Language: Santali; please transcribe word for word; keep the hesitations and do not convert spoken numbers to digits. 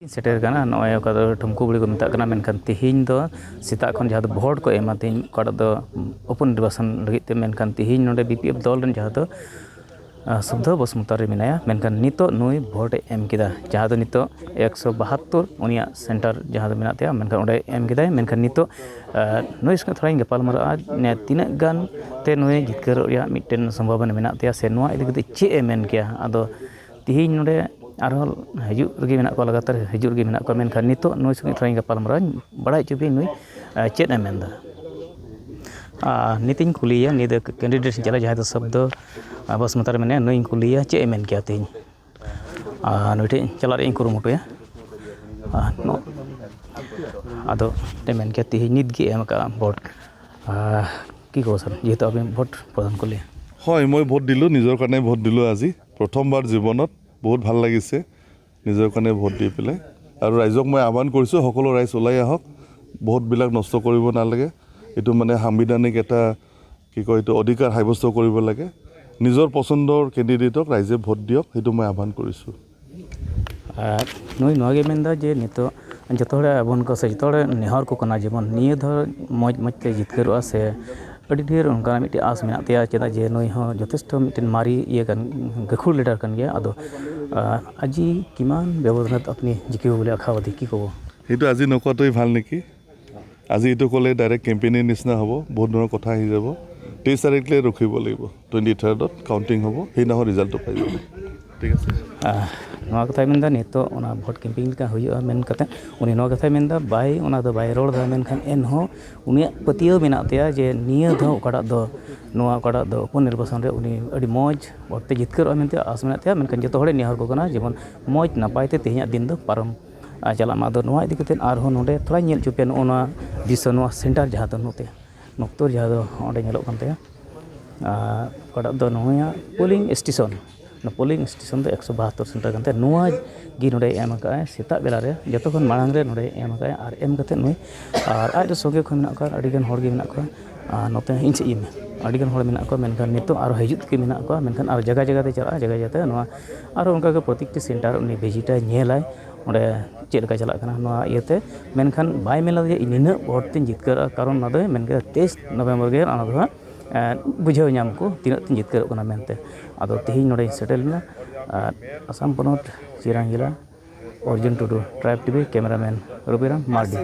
ᱥᱮᱴᱮᱨ ᱠᱟᱱᱟ, ᱱᱚᱜᱼᱚᱭ ᱚᱠᱟ ᱫᱚ ᱴᱷᱩᱢᱠᱩ ᱵᱩᱲᱤ ᱠᱚ ᱢᱮᱛᱟᱜ ᱠᱟᱱᱟ, ᱢᱮᱱᱠᱷᱟᱱ ᱛᱮᱦᱮᱧ ᱫᱚ ᱥᱮᱛᱟᱜ ᱠᱷᱚᱱ ᱡᱟᱦᱟᱸ ᱫᱚ ᱵᱷᱳᱴ ᱠᱚ ᱮᱢᱟ, ᱛᱮᱦᱮᱧ ᱚᱠᱟᱴᱟᱜ ᱫᱚ ᱩᱯᱚ ᱱᱤᱨᱵᱟᱪᱚᱱ ᱞᱟᱹᱜᱤᱫ ᱛᱮ, ᱢᱮᱱᱠᱷᱟᱱ ᱛᱮᱦᱮᱧ ᱱᱚᱰᱮ ᱵᱤ ᱯᱤ ᱮᱯᱷ ᱫᱚᱞ ᱨᱮᱱ ᱡᱟᱦᱟᱸ ᱫᱚ, ᱟᱸ, ᱥᱩᱫᱷᱟᱹ ᱵᱚᱥᱩᱢᱚᱛᱟᱨᱤ ᱢᱮᱱᱟᱭᱟ, ᱢᱮᱱᱠᱷᱟᱱ ᱱᱤᱛᱚᱜ ᱱᱩᱭ ᱵᱷᱳᱴ ᱮ ᱮᱢ ᱠᱮᱫᱟ, ᱡᱟᱦᱟᱸ ᱫᱚ ᱱᱤᱛᱚᱜ ᱮᱠᱥᱚ ᱵᱟᱦᱟᱛᱛᱳᱨ ᱩᱱᱤᱭᱟᱜ ᱥᱮᱱᱴᱟᱨ ᱡᱟᱦᱟᱸ ᱫᱚ ᱢᱮᱱᱟᱜ ᱛᱟᱭᱟ, ᱢᱮᱱᱠᱷᱟᱱ ᱚᱸᱰᱮ ᱮᱢ ᱠᱮᱫᱟᱭ, ᱢᱮᱱᱠᱷᱟᱱ ᱱᱤᱛᱚᱜ, ᱟᱸ, ᱱᱩᱭ ᱥᱚᱸᱜᱮ ᱛᱷᱚᱲᱟᱧ ᱜᱟᱯᱟᱞ ᱢᱟᱨᱟᱜᱼᱟ, ᱱᱮ ᱛᱤᱱᱟᱹᱜ ᱜᱟᱱ ᱛᱮ ᱱᱩᱭ ᱡᱤᱛᱠᱟᱹᱨᱚᱜ ᱨᱮᱭᱟᱜ ᱢᱤᱫᱴᱮᱱ ᱥᱚᱢᱵᱷᱟᱵᱚᱱᱟ ᱢᱮᱱᱟᱜ ᱛᱟᱭᱟ, ᱥᱮ ᱱᱚᱣᱟ ᱤᱫᱤ ᱠᱟᱛᱮ ᱪᱮᱫ ᱮ ᱢᱮᱱ ᱠᱮᱭᱟ᱾ ᱟᱫᱚ ᱛᱤᱦᱤᱧ ᱱᱚᱰᱮ ᱟᱨᱦᱚᱸ ᱦᱤᱡᱩᱜ ᱨᱮᱜᱮ ᱢᱮᱱᱟᱜ ᱠᱚᱣᱟ, ᱞᱟᱜᱟᱛᱟᱨ ᱦᱤᱡᱩᱜ ᱨᱮᱜᱮ ᱢᱮᱱᱟᱜ ᱠᱚᱣᱟ, ᱢᱮᱱᱠᱷᱟᱱ ᱱᱤᱛᱚᱜ ᱱᱩᱭ ᱥᱚᱸᱜᱮ ᱛᱷᱚᱲᱟᱧ ᱜᱟᱯᱟᱞ ᱢᱟᱨᱟᱣ, ᱵᱟᱲᱟᱭ ᱦᱚᱪᱚ ᱯᱮᱭᱟᱹᱧ ᱱᱩᱭ, ᱟᱸ, ᱪᱮᱫ ᱮ ᱢᱮᱱᱫᱟ᱾ ᱟᱨ ᱱᱤᱛᱤᱧ ᱠᱩᱞᱤᱭᱮᱭᱟ, ᱱᱤᱭᱟᱹ ᱫᱚ ᱠᱮᱱᱰᱤᱰᱮᱴ ᱤᱧ ᱪᱟᱞᱟᱜᱼᱟ, ᱡᱟᱦᱟᱸᱭ ᱫᱚ ᱥᱚᱵᱽᱫᱚ, ᱟᱸ, ᱵᱚᱥᱩᱢᱚᱛᱟᱨᱤ ᱢᱮᱱᱟᱭᱟ, ᱱᱩᱭᱤᱧ ᱠᱩᱞᱤᱭᱮᱭᱟ ᱪᱮᱫ ᱮ ᱢᱮᱱ ᱠᱮᱭᱟ ᱛᱤᱦᱤᱧ᱾ ᱟᱨ ᱱᱩᱭ ᱴᱷᱮᱱ ᱪᱟᱞᱟᱜ ᱨᱮᱭᱟᱜ ᱤᱧ ᱠᱩᱨᱩᱢᱩᱴᱩᱭᱟ᱾ ᱟᱨ ᱱᱚ-, ᱟᱫᱚ ᱪᱮᱫ ᱮ ᱢᱮᱱ ᱠᱮᱭᱟ, ᱛᱤᱦᱤᱧ ᱱᱤᱛ ᱜᱮ ᱮᱢ ᱟᱠᱟᱫᱼᱟ ᱵᱷᱳᱴ᱾ ᱟᱨ কি ক'ব ছাৰ, যিহেতু আপুনি ভোট প্ৰদান কৰিলে? হয়, মই ভোট দিলোঁ, নিজৰ কাৰণে ভোট দিলোঁ আজি। প্ৰথমবাৰ জীৱনত বহুত ভাল লাগিছে নিজৰ কাৰণে ভোট দি পেলাই। আৰু ৰাইজক মই আহ্বান কৰিছোঁ, সকলো ৰাইজ ওলাই আহক, ভোটবিলাক নষ্ট কৰিব নালাগে। এইটো মানে সাংবিধানিক এটা, কি কয় এইটো, অধিকাৰ সাব্যস্ত কৰিব লাগে। নিজৰ পছন্দৰ কেণ্ডিডেটক ৰাইজে ভোট দিয়ক, সেইটো মই আহ্বান কৰিছোঁ। ᱟᱨ ᱱᱩᱭ ᱱᱚᱣᱟ ᱜᱮ ᱢᱮᱱᱫᱟ ᱡᱮ ᱱᱤᱛᱚᱜ ᱡᱚᱛᱚ ᱦᱚᱲ ᱟᱵᱚᱱ ᱠᱚ ᱥᱮ ᱡᱚᱛᱚ ᱦᱚᱲ ᱱᱮᱦᱚᱨ ᱠᱚ ᱠᱟᱱᱟ, ᱡᱮᱢᱚᱱ ᱱᱤᱭᱟᱹ ᱫᱷᱟᱣ ᱢᱚᱡᱽ ᱢᱚᱡᱽ ᱛᱮ ᱡᱤᱛᱠᱟᱹᱨᱚᱜᱼᱟ, ᱥᱮ ᱟᱹᱰᱤ ᱰᱷᱮᱨ ᱚᱱᱠᱟᱱᱟᱜ ᱢᱤᱫᱴᱮᱱ ᱟᱸᱥ ᱢᱮᱱᱟᱜ ᱛᱟᱭᱟ, ᱪᱮᱫᱟᱜ ᱡᱮ ᱱᱩᱭ ᱦᱚᱸ ᱡᱚᱛᱷᱮᱥᱴᱚ ᱢᱤᱫᱴᱮᱱ ᱢᱟᱨᱮ ᱤᱭᱟᱹ ᱠᱟᱱ, ᱜᱟᱹᱠᱷᱩᱲ ᱞᱤᱰᱟᱨ ᱠᱟᱱ ᱜᱮᱭᱟ᱾ ᱟᱫᱚ, ᱟᱨ ᱟᱡᱤ ᱠᱤᱢᱟᱱ ᱵᱮᱵᱚᱫᱷᱟᱱ ᱟᱯᱱᱤ ᱡᱤᱠᱤ ᱵᱚᱞᱮ ᱟᱠᱷᱟᱣᱟᱫᱤ ᱠᱤ ᱠᱚᱵᱚ? সেইটো আজি নকোৱাটোৱেই ভাল নেকি? আজি এইটো ক'লে ডাইৰেক্ট কেম্পেইনিং নিচিনা হ'ব, বহুত ধৰণৰ কথা আহি যাব। তেইছ তাৰিখলৈ ৰখিব লাগিব, টুৱেণ্টি থাৰ্ডত কাউণ্টিং হ'ব, সেইদিনাখন ৰিজাল্টটো পাই যাব। ঠিক আছে। ᱟᱦ, ᱱᱚᱣᱟ ᱠᱟᱛᱷᱟᱭ ᱢᱮᱱᱫᱟ, ᱱᱤᱛᱚᱜ ᱚᱱᱟ ᱵᱷᱳᱴ ᱠᱮᱢᱯᱮᱭᱤᱱ ᱞᱮᱠᱟ ᱦᱩᱭᱩᱜᱼᱟ ᱢᱮᱱ ᱠᱟᱛᱮ ᱩᱱᱤ ᱱᱚᱣᱟ ᱠᱟᱛᱷᱟᱭ ᱢᱮᱱᱫᱟ᱾ ᱵᱟᱭ, ᱚᱱᱟ ᱫᱚ ᱵᱟᱭ ᱨᱚᱲ ᱮᱫᱟ, ᱢᱮᱱᱠᱷᱟᱱ ᱮᱱᱦᱚᱸ ᱩᱱᱤᱭᱟᱜ ᱯᱟᱹᱛᱭᱟᱹᱣ ᱢᱮᱱᱟᱜ ᱛᱟᱭᱟ ᱡᱮ ᱱᱤᱭᱟᱹ ᱫᱷᱟᱣ ᱚᱠᱟᱴᱟᱜ ᱫᱚ, ᱱᱚᱣᱟ ᱚᱠᱟᱴᱟᱜ ᱫᱚ ᱩᱯᱚ ᱱᱤᱨᱵᱟᱪᱚᱱ ᱨᱮ ᱩᱱᱤ ᱟᱹᱰᱤ ᱢᱚᱡᱽ ᱵᱷᱳᱴ ᱛᱮ ᱡᱤᱛᱠᱟᱹᱨᱚᱜᱼᱟ ᱢᱮᱱᱛᱮ ᱟᱸᱥ ᱢᱮᱱᱟᱜ ᱛᱟᱭᱟ᱾ ᱢᱮᱱᱠᱷᱟᱱ ᱡᱚᱛᱚ ᱦᱚᱲᱮ ᱱᱮᱦᱚᱨ ᱠᱚ ᱠᱟᱱᱟ ᱡᱮᱢᱚᱱ ᱢᱚᱡᱽ ᱱᱟᱯᱟᱭ ᱛᱮ ᱛᱮᱦᱮᱧᱟᱜ ᱫᱤᱱ ᱫᱚ ᱯᱟᱨᱚᱢ ᱟᱨ ᱪᱟᱞᱟᱜ ᱢᱟ᱾ ᱟᱫᱚ ᱱᱚᱣᱟ ᱤᱫᱤ ᱠᱟᱛᱮ ᱟᱨᱦᱚᱸ ᱱᱚᱰᱮ ᱛᱷᱚᱲᱟᱧ ᱧᱮᱞ ᱦᱚᱪᱚ ᱯᱮᱭᱟ, ᱱᱚᱜᱼᱚ ᱱᱚᱣᱟ ᱫᱨᱤᱥᱥᱚ, ᱱᱚᱣᱟ ᱥᱮᱱᱴᱟᱨ ᱡᱟᱦᱟᱸ ᱫᱚ ᱱᱚᱛᱮ ᱱᱚᱠᱛᱚᱨ ᱡᱟᱦᱟᱸ ᱫᱚ ᱚᱸᱰᱮ ᱧᱮᱞᱚᱜ ᱠᱟᱱ ᱛᱟᱭᱟ, ᱟᱨ ᱚᱠᱟᱴᱟᱜ ᱫᱚ ᱱᱚᱣᱟ ᱯᱳᱞᱤᱝ ᱥᱴᱮᱥᱚᱱ, ᱚᱱᱟ ᱯᱳᱞᱤᱝ ᱥᱴᱮᱥᱚᱱ ᱫᱚ ᱮᱠᱥᱚ ᱵᱟᱦᱟᱛᱛᱳᱨ ᱥᱮᱱᱴᱟᱨ ᱠᱟᱱ ᱛᱟᱭᱟ᱾ ᱱᱚᱣᱟ ᱜᱮ ᱱᱚᱰᱮ ᱮᱢ ᱟᱠᱟᱫᱼᱟᱭ ᱥᱮᱛᱟᱜ ᱵᱮᱲᱟ ᱨᱮ, ᱡᱚᱛᱚ ᱠᱷᱚᱱ ᱢᱟᱲᱟᱝ ᱨᱮ ᱱᱚᱰᱮ ᱮᱢ ᱟᱠᱟᱫᱼᱟᱭ᱾ ᱟᱨ ᱮᱢ ᱠᱟᱛᱮ ᱱᱩᱭ, ᱟᱨ ᱟᱡ ᱫᱚ ᱥᱚᱸᱜᱮ ᱠᱷᱚᱱ ᱢᱮᱱᱟᱜ ᱠᱚᱣᱟ, ᱟᱹᱰᱤ ᱜᱟᱱ ᱦᱚᱲ ᱜᱮ ᱢᱮᱱᱟᱜ ᱠᱚᱣᱟ᱾ ᱟᱨ ᱱᱚᱛᱮ ᱤᱧ ᱥᱮᱫ ᱤᱭᱟᱹ ᱢᱮ, ᱟᱹᱰᱤ ᱜᱟᱱ ᱦᱚᱲ ᱢᱮᱱᱟᱜ ᱠᱚᱣᱟ, ᱢᱮᱱᱠᱷᱟᱱ ᱱᱤᱛᱚᱜ ᱟᱨᱦᱚᱸ ᱦᱤᱡᱩᱜ ᱛᱮᱜᱮ ᱢᱮᱱᱟᱜ ᱠᱚᱣᱟ, ᱢᱮᱱᱠᱷᱟᱱ ᱟᱨ ᱡᱟᱭᱜᱟ ᱡᱟᱭᱜᱟ ᱛᱮ ᱪᱟᱞᱟᱜᱼᱟ, ᱡᱟᱭᱜᱟ ᱡᱟᱭᱜᱟ ᱛᱮ ᱱᱚᱣᱟ ᱟᱨᱦᱚᱸ ᱚᱱᱠᱟ ᱜᱮ ᱯᱨᱚᱛᱮᱠᱴᱤ ᱥᱮᱱᱴᱟᱨ ᱩᱱᱤ ᱵᱷᱤᱡᱤᱴᱟᱭ, ᱧᱮᱞᱟᱭ᱾ ᱚᱸᱰᱮ ᱪᱮᱫ ᱞᱮᱠᱟ ᱪᱟᱞᱟᱜ ᱠᱟᱱᱟ ᱱᱚᱣᱟ ᱤᱭᱟᱹᱛᱮ᱾ ᱢᱮᱱᱠᱷᱟᱱ ᱵᱟᱭ ᱢᱮᱱ ᱞᱮᱫᱟ ᱡᱮ ᱤᱧ ᱱᱤᱱᱟᱹᱜ ᱵᱷᱳᱴ ᱛᱤᱧ ᱡᱤᱛᱠᱟᱹᱨᱚᱜᱼᱟ, ᱠᱟᱨᱚᱱ ᱚᱱᱟ ᱫᱚᱭ ᱢᱮᱱ ᱠᱮᱫᱟ ᱛᱮᱭᱤᱥ ᱱᱚᱵᱷᱮᱢᱵᱚᱨ ᱜᱮ ᱚᱱᱟ ᱫᱚ ᱦᱟᱸᱜ ᱵᱩᱡᱷᱟᱹᱣ ᱧᱟᱢ ᱠᱚ ᱛᱤᱱᱟᱹᱜ ᱛᱤᱧ ᱡᱤᱛᱠᱟᱹᱨᱚᱜ ᱠᱟᱱᱟ ᱢᱮᱱᱛᱮ᱾ ᱟᱫᱚ ᱛᱮᱦᱮᱧ ᱱᱚᱰᱮᱧ ᱥᱮᱴᱮᱨ ᱞᱮᱱᱟ᱾ ᱟᱨ ᱟᱥᱟᱢ ᱯᱚᱱᱚᱛ, ᱪᱤᱨᱟᱝ ᱡᱮᱞᱟ, ᱚᱨᱡᱩᱱ ᱴᱩᱰᱩ, ᱴᱨᱟᱭᱤᱵᱽ ᱴᱤᱵᱷᱤ, ᱠᱮᱢᱮᱨᱟᱢᱮᱱ ᱨᱚᱵᱤᱨᱟᱢ ᱢᱟᱨᱰᱤ᱾